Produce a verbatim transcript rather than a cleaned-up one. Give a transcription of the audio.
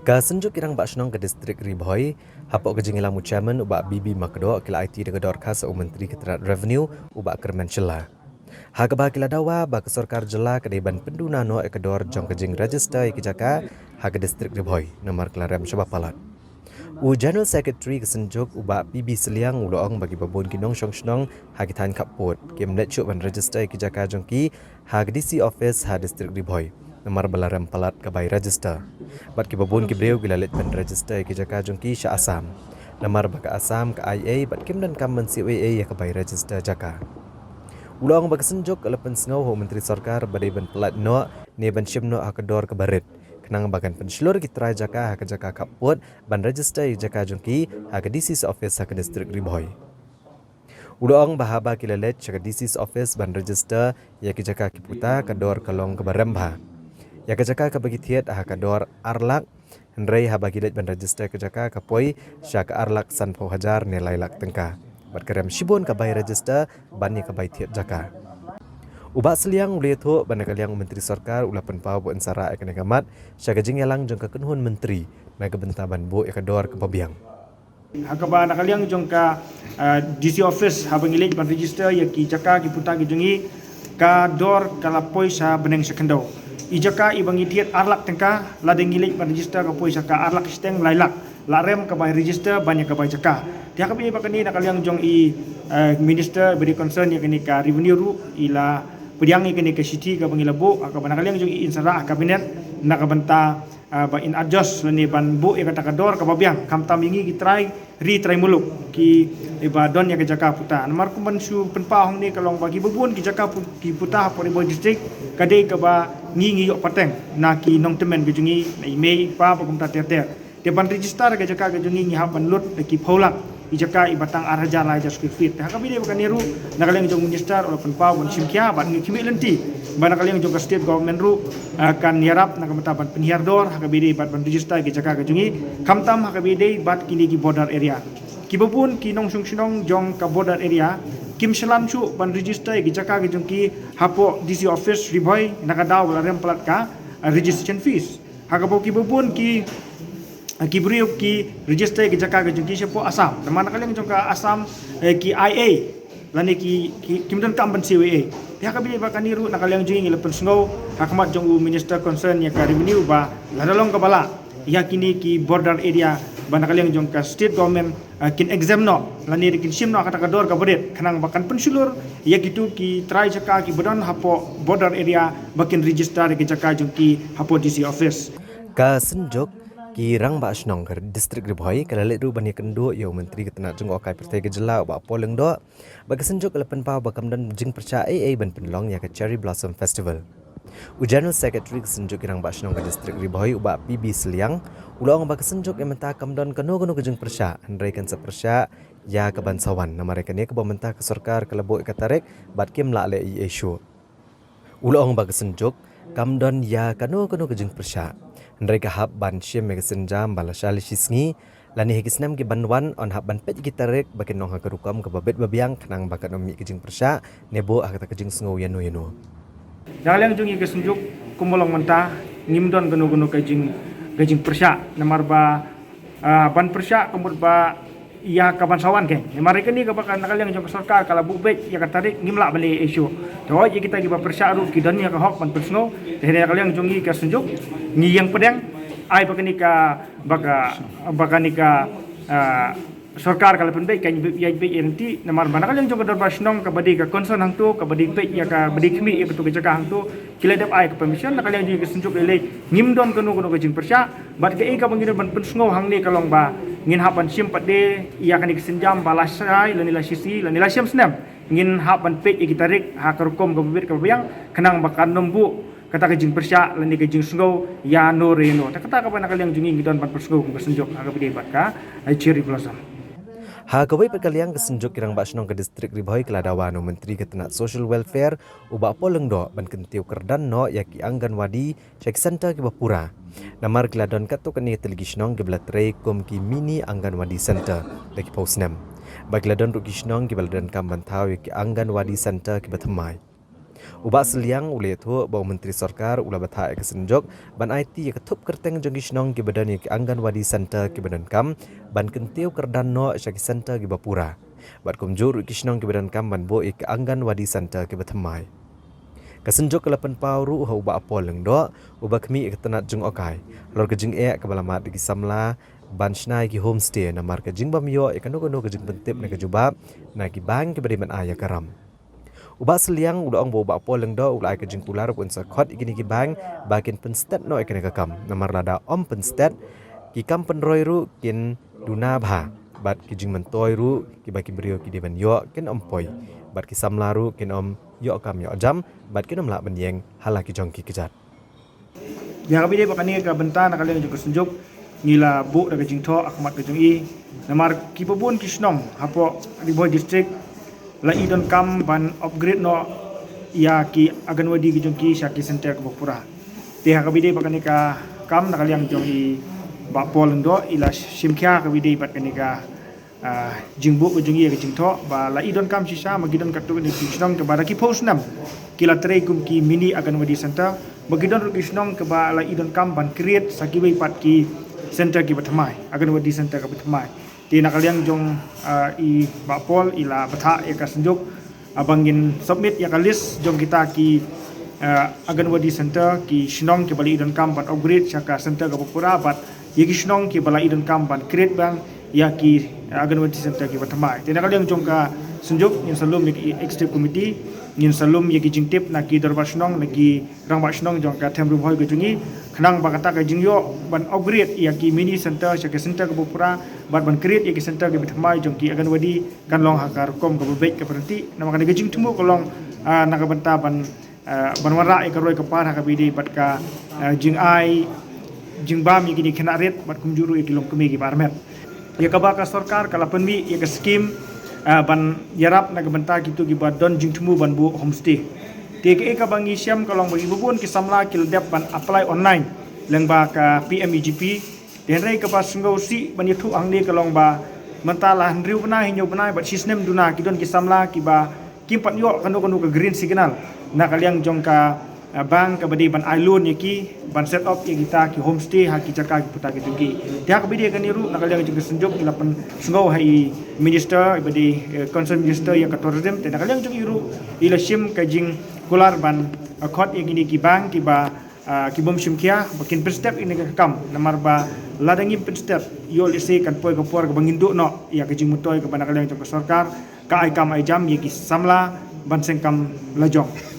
Ka Synjuk ki Rangbah Shnong ka District Ri Bhoi, hapoh ka jingïalam u Chairman u Bah B B Makdoh, ki la aiti da ka dorkhas ha u Myntri ka tnat Revenue u Bah Kyrmen Shylla, ha kaba ki la dawa ba ka sorkar jylla ka dei ban pynduna noh ïa ka dor jong ka jingregister ïa ki jaka ha ka District Ri Bhoi, namar ka la rem shaba palat. U General Secretary ka Synjuk u Bah P B Sylliang u la ong ba kiba bun ki nongshong shnong ha ki thaiñ khappud kim leit shuh ban register ïa ki jaka jong ki ha ka D C office ha District Ri Bhoi, namar ba la rem palat ka bai register. Bad kiba bun ki briew ki la leit ban register ïa ki jaka jong ki sha Assam, namar ba ka Assam ka ai ei bad kim donkam ban siew ei ei ïa ka bai register jaka. U la ong ba ka Synjuk ka la pynsngew ha u Myntri Sorkar ba dei ban pyllait noh ne ban shim noh ha ka dor kaba rit, khnang ba kan pynshlur ki trai jaka ha ka jaka khappud ban register ïa jaka jong ki ha ka D C's office ha ka District Ri Bhoi. U la ong ba haba ki la leit sha ka D C's office ban register ïa ki jaka ki puta, ka dor ka long kaba rem bha. Ïa ka jaka kaba ki thied ha ka dor ar lak, hynrei haba ki leit ban register ka jaka ka poi sha ka ar lak sanphew hajar ne lai lak tyngka. Bad ka rem shibun ka bai register ban ïa ka bai thied jaka. U Bah Sylliang u la ïathuh ba na ka liang u Myntri Sorkar u la pynpaw ba un sa rah ïa kane ka mat sha ka jingïalang jong ka kynhun myntri na ka bynta ban buh ïa ka dor kaba biang. Ha kaba na ka liang jong ka, ah, D C office, haba ngi leit ban register ïa ki jaka ki puta ki jong ngi, ka dor ka la poi sha bneng sha khyndew. I jaka iba ngi thied ar lak tyngka, lada ngi leit ban register ka poi sha ka ar lak shiteng lai lak. La rem ka bai register ban ïa ka bai jaka. Te ha kaba ïadei bad kane, na ka liang jong i, eh, minister ba dei concern ïa kane ka revenue ruh, i la pdiang ïa kane ka shithi kaba ngi la buh, ha kaba na ka liang jong i in sa rah ha cabinet na ka bynta, ah, ba in adjust lane ban buh ïa kata ka dor kaba biang, khamtam ïa ngi ki trai ri trai muluk kiba don ïa ka jaka puta. Namar kum ban shu pynpaw hangne ka long ba kiba bun ki jaka pu-, ki puta hapoh Ri Bhoi District ka dei kaba ngi ngi ïoh pateng na ki nongtymmen ki jong ngi, na i mei i pa bad kumta ter ter. Te ban register ka jaka ka jong ngi, ngi hap ban lut da ki phew lak i jaka iba tang ar hajar lai hajar square feet. Te ha kaba ïadei bad kane ruh, na ka liang jong u minister u la pynpaw ban shim khia bad ngi khmih lynti ba na ka liang jong ka state government ruh, ah, kan ïarap na ka bynta ban pynhiar dor ha kaba ïadei bad ban register ki jaka ka jong ngi, khamtam ha kaba ïadei bad kine ki border area. Kiba bun ki nongshong shnong jong ka border area kim shlan shuh ban register ïa ki jaka ka jong ki hapoh D C office Ri Bhoi na ka daw ba la rem palat ka, ah, registration fees. Ha kaba kiba bun ki, ki briew ki register ïa ki jaka ka jong ki shapoh Assam. Namar na ka liang jong ka Assam, eh, ki ai ei lane ki, ki, kim donkam ban siew ei ei. Te ha kaba ïadei bad kane ruh, na ka liang jong ngi ngi la pynsngew ha khmat jong u minister concern ïa ka revenue ba lada long kaba lah, ïa kine ki border area ba na ka liang jong ka state government, ah, kin exempt noh lane kin shim noh kata ka dor kaba rit, khnang ba kan pynshlur ïa kito ki trai jaka kiba don hapoh border area ba kin register ïa ki jaka jong ki hapoh D C office. Ka Synjuk ki Rangbah Shnong ka District Ri Bhoi ka la leit ruh ban ïakynduh ïa u Myntri ka tnat jngohkai pyrthei ka jylla u Bah Paul Lyngdoh, bad ka Synjuk ka la pynpaw ba kam don jingpyrshah ei ei ban pynlong ïa ka Cherry Blossom Festival. U General Secretary ka Synjuk ki Rangbah Shnong ka District Ri Bhoi u Bah P B Sylliang u la ong ba ka Synjuk ïa mynta kam don kano kano ka jingpyrshah, hynrei kan sa pyrshah ïa ka ban sa wan, namar ïa kane kaba mynta ka sorkar ka la buh ïa ka tarik bad kim lah leh ei ei shuh. U la ong ba ka Synjuk kam don ïa kano kano ka jingpyrshah, hynrei ka hap ban shim ïa ka sienjam ba lashai lashisngi lane ha ki snem ki ban wan yn hap ban peit ïa ki tarik ba kin long ha ka rukom kaba bit ba biang, khnang ba kan ym mih ka jingpyrshah ne buh ha kata ka jingsngew ïano ïano. Na ka liang jong ngi ka Synjuk, kumba long mynta, ngim don kano kano ka jing, ka jingpyrshah, namar ba, ah, ban pyrshah ka mut ba ïa ka ban sa wan kein. Namar ïa kane kaba ka, na ka liang jong ka sorkar ka la buh beit ïa ka tarik, ngim lah ban leh ei ei shuh. Te hooid ïa kita kiba pyrshah ruh ki don ïa ka hok ban pynsngew. Te hynrei na ka liang jong ngi ka Synjuk, ngi ïeng pdeng, ai ba kane ka, ba ka, ba kane ka, ah, sorkar ka la pynbeit, kan ïa beit ïa lynti, namar ba na ka liang jong ka dorbar shnong kaba dei ka concern hangto, kaba dei peit ïa ka, ba dei khmih ïa kato ka jaka hangto, ki la dep ai ka permission. Na ka liang jong ngi ka Synjuk lei lei, ngim don kano kano ka jingpyrshah. Bad kaei kaba ngi don ban pynsngew hangne ka long ba ngin hap ban shim pat de ïa kane ka sienjam ba lashai lane lashisngi lane lashem snem ngin hap ban peit ïa ki tarik ha ka rukom kaba bit kaba biang, khnang ba kan ym buh kata ka jingpyrshah lane ka jingsngew ïano re ïano. Te kata kaba na ka liang jong ngi ngi don ban pynsngew kum ka Synjuk ha kaba ïadei bad ka, eh, Cherry Blossom. Ha kawei pat ka liang, ka Synjuk ki Rangbah Shnong ka District Ri Bhoi ka la dawa na u Myntri ka tnat Social Welfare u Bah Paul Lyngdoh ban kyntiew kyrdan noh ïa ki Anganwadi sha ki center kiba pura. Namar ki la don katto katne tylli ki shnong kiba la trei kum ki mini Anganwadi center da ki phew snem. Bad ki la don ruh ki shnong kiba la donkam ban thaw ïa ki Anganwadi center kiba thymmai. U Bah Sylliang u la ïathuh ba u Myntri Sorkar u la bthah ïa ka synjuk ban aiti ïa ka thup kyrteng jong ki shnong kiba don ïa ki Anganwadi Centre kiba donkam ban kyntiew kyrdan noh sha ki centre kiba pura. Bad kumjuh ruh ki shnong kiba donkam ban buh ïa ki Anganwadi Centre kiba thymmai. Ka synjuk ka la pynpaw ruh ha u Bah Paul Lyngdoh, uba khmih ïa ka tnat jngohkai halor ka jingeh kaba la mad da ki samla ban shna ïa ki homestay namar ka jingbym ïoh ïa kano kano ka jingpyntip na ka jubab na ki bank kiba dei ban ai ïa ka ram. U Bah Sylliang u la ong ba u Bah Paul Lyngdoh u la ai ka jingkular ba un sa khot ïa kine ki bank ba kin pynstet noh ïa kane ka kam, namar lada ym pynstet, ki kam pynroi ruh kin duna bha bad ki jingmyntoi ruh kiba ki briew ki dei ban ïoh kin ym poi, bad ki samla ruh kin ym ïoh kam ïoh jam bad kin ym lah ban ïeng ha la ki jong ki kjat. Ïa kaba ïadei bad kane ka bynta, na ka liang jong ka synjuk ngi la buh da ka jingthoh ha khmat ka jong i, namar kiba bun ki shnong hapoh Ri Bhoi District la i donkam ban upgrade noh ïa ki Anganwadi ki jong ki sha ki centre kaba pura. Te ha kaba ïadei bad kane ka kam, na ka liang jong i Bah Paul Lyngdoh i la shim khia kaba ïadei bad kane ka ah, jingbuh ka jong i ïa ka jingthoh ba la i donkam shisha, ma ki don katto katne ki shnong kiba da ki phew snem ki la trei kum ki mini Anganwadi Centre, ma ki don ruh ki shnong kiba la i donkam ban create sa kiwei pat ki centre kiba thymmai, Anganwadi Centre kiba thymmai. Te na ka liang jong, ah, i Bah Paul i la bthah ïa ka synjuk, ah, ba ngin submit ïa ka list jong kita ki, ah, Anganwadi Centre, ki shnong kiba la i donkam ban upgrade sha ka centre kaba pura, bad ïa ki shnong kiba la i donkam ban create bang ïa ki, ah, Anganwadi Centre kiba thymmai. Te na ka liang jong ka synjuk ngin sa lum ïa ki executive committee, ngin sa lum ïa ki jingtip na ki dorbar shnong, na ki rangbah shnong jong ka Them Ri Bhoi ka jong i, khnang ba kata ka jingïoh ban upgrade ïa ki mini centre sha ki centre kaba pura, bad ban create ïa ki centre kiba thymmai jong ki Anganwadi kan long ha ka rukom kaba beit kaba ryntih. Namar kane ka jingthmu ka long, ah, na ka bynta ban, ah, ban wanrah ïa ka roi ka par ha kaba ïadei bad ka, ah, jingai jingbam ïa kine ki khynnah rit bad kumjuh ruh ïa ki longkmie kiba armet. Ïa kaba ka sorkar ka la pynmih ïa ka skim, ah, ban ïarap na ka bynta kito kiba don jingthmu ban buh homestay. Te kaei kaba ngi shem ka long ba kiba bun ki samla ki la dep ban apply online lyngba ka P M E G P. Te hynrei kaba sngew sih ban ïathuh hangne ka long ba mynta la hynriew bnai, hynñiew bnai bad shisnem duna ki don ki samla kiba kim pat ïoh kano kano ka green signal na ka liang jong ka, ah, bank kaba dei ban ai loan ïa ki ban set up ïa kita ki homestay ha ki jaka ki puta ki jong ki. Te ha kaba ïadei kane ruh, na ka liang jong ka synjuk i la pynsngew ha i minister, iba dei, eh, concerned minister ïa ka tourism. Te na ka liang jong i ruh i la shim ka jingkular ban, ah, khot ïa kine ki bank kiba ah, ki bym shim khia ba kin pynstep ïa kane ka kam, namar ba lada ngim pynstep, ïoh lehse kan poi ka por kaba ngin duh noh ïa ka jingmyntoi kaba na ka liang jong ka sorkar ka ai kam ai jam ïa ki samla ban seng kam lajong.